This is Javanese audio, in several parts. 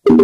Bapak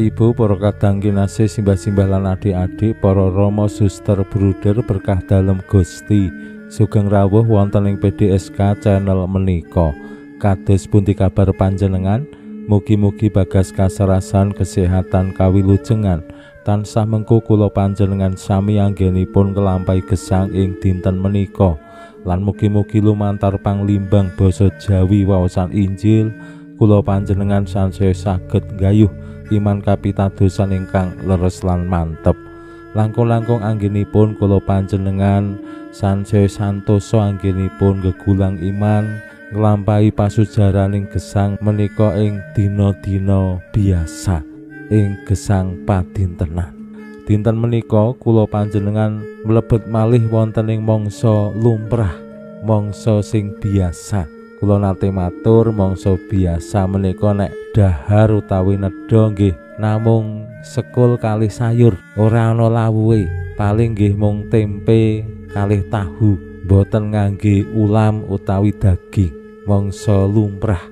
Ibu, para kadang kinasih, simbah-simbah lan adik-adik, para rama, suster, bruder berkah dalem Gusti, sugeng rawuh wonten ing PDSK channel menika. Kados pundi kabar panjenengan? Mugi-mugi bagas kasarasan, kesehatan, kawilujengan tansah mengku kula panjenengan sami anggenipun nglampahi gesang ing dinten menika. Lan mugi-mugi lumantar panglimbang basa Jawi waosan Injil kula panjenengan sansaya saged nggayuh iman kapitadosan ingkang leres lan mantep. Langkung-langkung anggenipun kula panjenengan sansaya santosa anggenipun gegulang iman nglampahi pasujaraning gesang menika ing dina-dina biasa, ing gesang padintenan. Dinten menika kula panjenengan mlebet malih wonten ing mangsa lumrah, mangsa sing biasa. Kula nate matur mangsa biasa menika nek dahar utawi nedha nggih namung sekul kalih sayur, ora ana lawuhe, paling nggih mung tempe kalih tahu, mboten ngangge ulam utawi daging. Mangsa lumrah.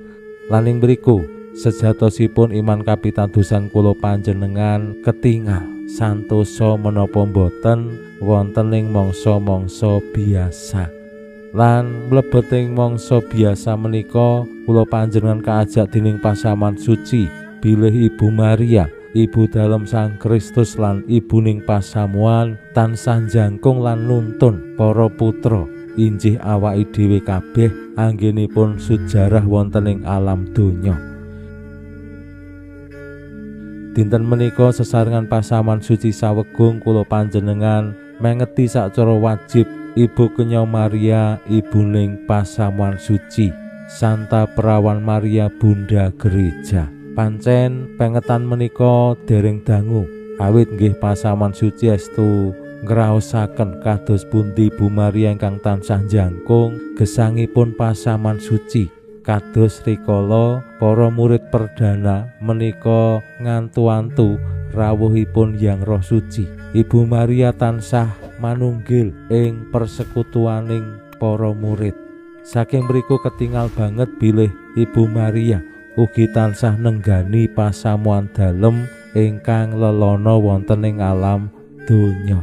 Lan ing mriku sejatosipun iman kapitadosan kula panjenengan ketingal santosa menapa mboten wonten ing mangsa-mangsa biasa. Lan mlebet ing mangsa biasa menika kula panjenengan kaajak dening pasaman suci bilih Ibu Maria, Ibu dalem Sang Kristus lan ibuning pasamuan tansah jangkung lan nuntun para putra injih awake dhewe kabeh anggenipun sujarah wonten ing alam donya. Dinten menika sesarengan pasaman suci sawegung kula panjenengan mengeti sacara wajib Ibu Kenya Maria, ibuning pasamuan suci, Santa Perawan Maria Bunda Gereja. Pancen pengetan menika dereng dangu, awit nggih pasamuan suci estu ngraosaken kados pundi Ibu Maria ingkang tansah jangkung gesangipun pasamuan suci. Kados rikala para murid perdana menika ngantu-antu rawuhipun Yang Roh Suci, Ibu Maria tansah manunggil ing persekutuaning para murid. Saking mriku ketingal banget bilih Ibu Maria ugi tansah nenggani pasamuan dalem ingkang lelana wonten ing alam donya.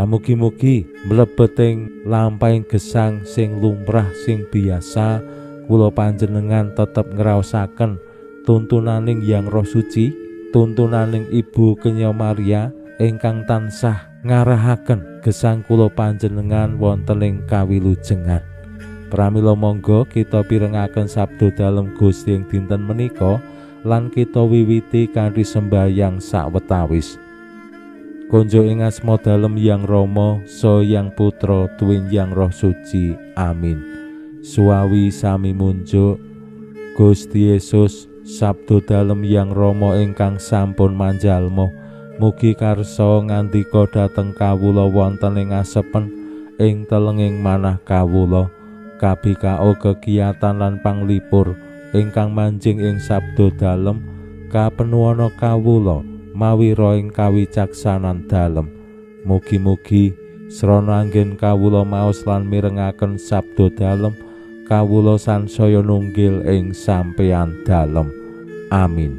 Mugi-mugi mlebet ing lampahing gesang sing lumrah sing biasa, kula panjenengan tetep ngraosaken tuntunaning Yang Roh Suci, tuntunaning Ibu Kenya Maria ingkang tansah ngarahaken gesang kula panjenengan wonten ing kawilujengan. Pramila monggo kita pirengaken sabda dalem Gusti ing dinten menika lan kita wiwiti kanthi sembahyang sawetawis. Konjo ing asma dalem Yang Rama, Sa Yang Putra, tuwin Yang Roh Suci. Amin. Suwawi sami munjuk Gusti Yesus, sabda dalem Yang Rama ingkang sampun manjalma, mugi karsa ngandika dhateng kawula wonten ing asepen ing telenging manah kawula, kabikao kegiatan lan panglipur ingkang manjing ing sabda dalem kapenuwana kawula mawi roing kawicaksanan dalem. Mugi-mugi srana anggen kawula maos lan mirengaken sabda dalem, kawula sansaya nunggil ing sampeyan dalem. Amin.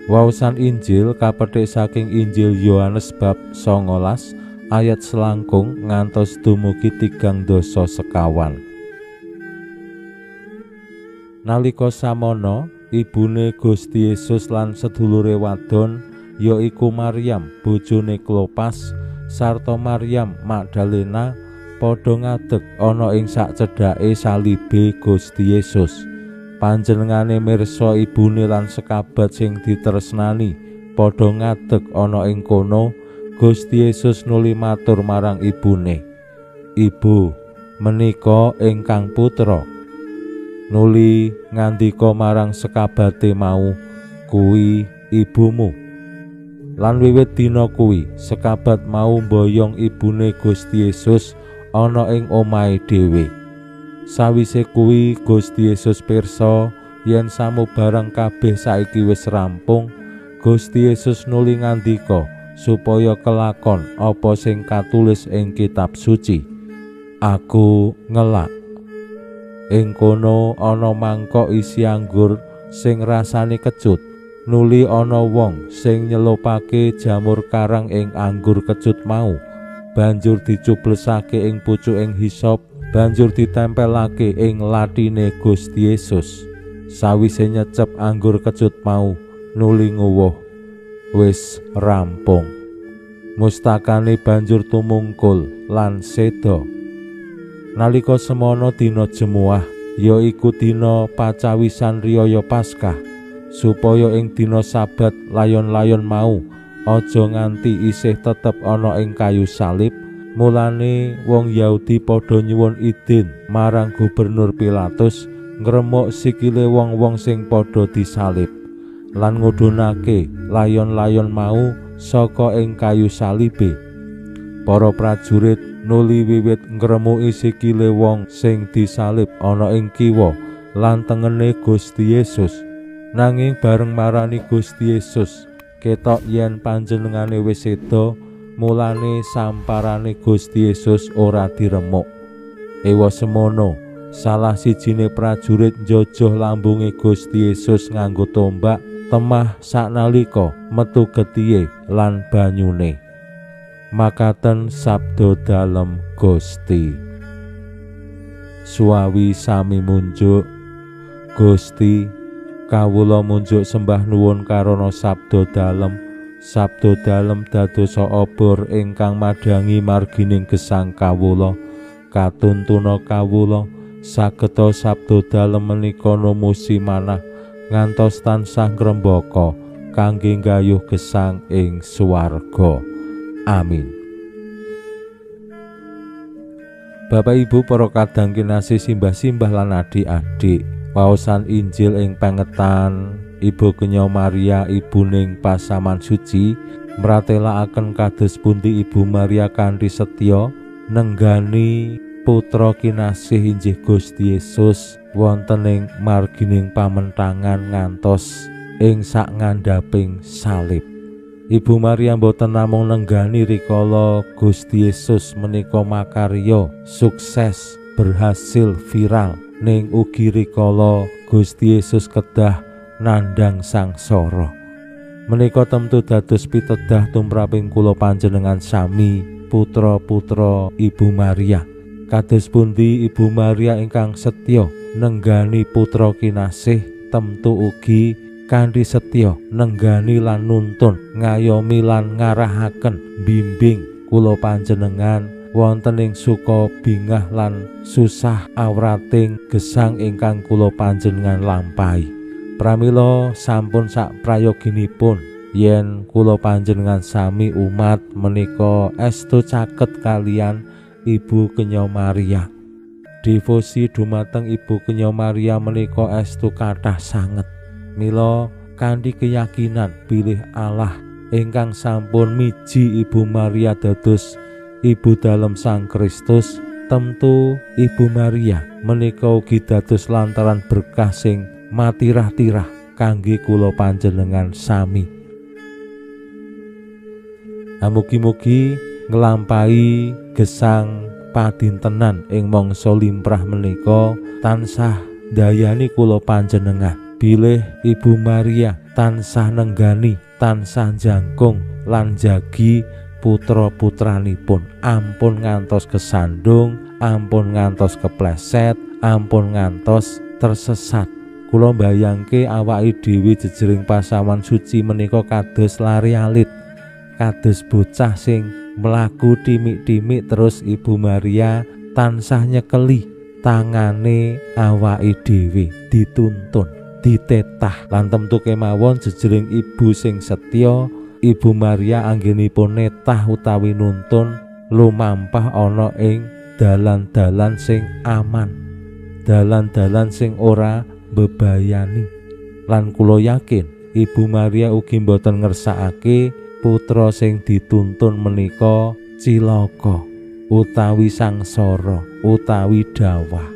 Waosan Injil kapethik saking Injil Yohanes bab 19 ayat selangkung ngantos dumugi 34. Nalika samono ibune Gusti Yesus lan sedulure wadon yaiku Maryam bojone Klopas sarta Maryam Magdalena padha ngadeg ana ing sacedhake salibe Gusti Yesus. Panjenengane mirsa ibune lan sekabat sing ditresnani padha ngadeg ana ing kono. Gusti Yesus nuli matur marang ibune, "Ibu, menika ingkang putra." Nuli ngandika marang sekabate mau, "Kuwi ibumu." Lan wiwit dina kuwi sekabat mau mboyong ibune Gusti Yesus ana ing omahe dhewe. Sawise kuwi Gusti Yesus pirsa yen samubarang kabeh saiki wis rampung, Gusti Yesus nuli ngandika supaya kelakon apa sing katulis ing kitab suci. Aku ngelak. Ing kono ana mangkok isi anggur sing rasane kecut. Nuli ana wong sing nyelupake jamur karang ing anggur kecut mau, banjur dicublesake ing pucuking hisop, banjur ditempelake ing latine Gusti Yesus. Sawise nyecep anggur kecut mau, nuli nguwuh, wis rampung. Mustakane banjur tumungkul lan seda. Nalika semono dina Jemuah, yaiku dina pacawisan riyaya Paskah, supaya ing dina Sabat layon-layon mau aja nganti isih tetep ana ing kayu salib, mulane wong Yahudi padha nyuwun idin marang Gubernur Pilatus ngremuk sikile wong-wong sing padha disalib lan ngudhunake layon-layon mau saka ing kayu salibe. Para prajurit nuli wiwit ngremuki sikile wong sing disalib ana ing kiwa lan tengene Gusti Yesus. Nanging bareng marani Gusti Yesus, ketok yen panjenengane wis seda, mulane samparane Gusti Yesus ora diremuk. Ewa semono, salah sijine prajurit njojoh lambunge Gusti Yesus nganggo tombak temah saknalika metu getihe lan banyune. Makaten sabda dalem Gusti. Suwawi sami munjuk, Gusti, kawula munjuk sembah nuwun karana sabda dalem. Sabda dalem dadosa obor ingkang madhangi margining gesang kawula. Katuntuna kawula sageta sabda dalem menika numusi manah ngantos tansah ngrembaka kangge nggayuh gesang ing swarga. Amin. Bapak Ibu para kadang kinasih, simbah-simbah lan adik-adik, waosan Injil ing pengetan Ibu Kenya Maria ibuning pasaman suci mratelakaken kados pundi Ibu Maria kanthi setya nenggani putra kinasih injih Gusti Yesus wonten ing margining pamentangan ngantos ing sak ngandhaping salib. Ibu Maria mboten namung nenggani rikala Gusti Yesus menika makarya, sukses, berhasil viral, ning ugi rikala Gusti Yesus kedah nandhang sangsara. Menika temtu dados pitedah tumraping kula panjenengan sami putra-putra Ibu Maria. Kados pundi Ibu Maria ingkang setya nenggani putra kinasih, temtu ugi kanthi setya nenggani lan nuntun, ngayomi lan ngarahaken, bimbing kula panjenengan wonten ing suka bingah lan susah awrating gesang ingkang kula panjenengan lampahi. Pramila sampun sak prayoginipun yen kula panjenengan sami umat menika estu caket kalian Ibu Kenya Maria. Devosi dumateng Ibu Kenya Maria menika estu kathah sanget. Mila kanthi keyakinan bilih Allah ingkang sampun miji Ibu Maria dados Ibu dalem Sang Kristus, temtu Ibu Maria menika ugi dados lantaran berkah sing matirah-tirah kangge kula panjenengan sami. Mugi-mugi nglampahi gesang padintenan ing mangsa limrah menika tansah ndayani kula panjenengan. Bilih Ibu Maria tansah nenggani, tansah jangkung lan jagi putra-putranipun. Ampun ngantos kesandung, ampun ngantos kepleset, ampun ngantos tersesat. Kula mbayangke awake dhewe jejering pasaman suci menika kados lari alit, kados bocah sing mlaku timik-timik terus Ibu Maria tansah nyekeli tangane awake dhewe dituntun, ditetah. Lan temtu kemawon jejering ibu sing setya, Ibu Maria anggenipun netah utawi nuntun lumampah ana ing dalan-dalan sing aman, dalan-dalan sing ora bebayani. Lan kula yakin Ibu Maria ugi mboten ngersakake putra sing dituntun menika cilaka. utawi sangsara utawi dawah.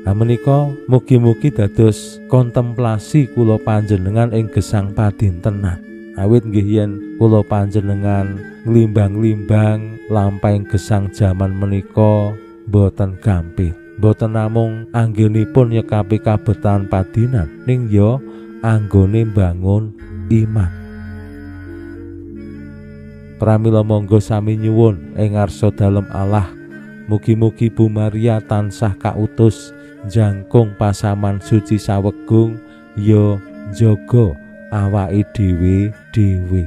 Ha menika mugi-mugi dados kontemplasi kula panjenengan ing gesang padintenan. Awit nggih yen kula panjenengan nglimbang-limbang lampahing gesang jaman menika boten gampil. Boten namung anggenipun nyekapi kabetahan padinan, ning ya anggone mbangun iman. Pramila monggo sami nyuwun ing ngarsa dalem Allah, mugi-mugi Bu Maria tansah kautus jangkung pasaman suci sawegung ya njaga awake dhewe dhewe.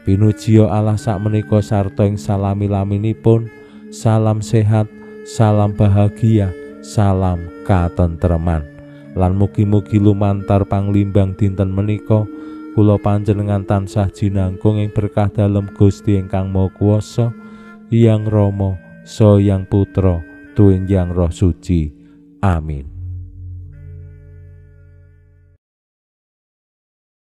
Pinujiya Allah sakmenika sarta ing salami-laminipun. Salam sehat, salam bahagia, salam katentreman. Lan mugi-mugi lumantar panglimbang dinten menika kula panjenengan tansah jinangkung ing berkah dalem Gusti ingkang Maha Kuwasa, Hyang Rama, Saha Hyang Putra, Tuwin Hyang Roh Suci. Amin.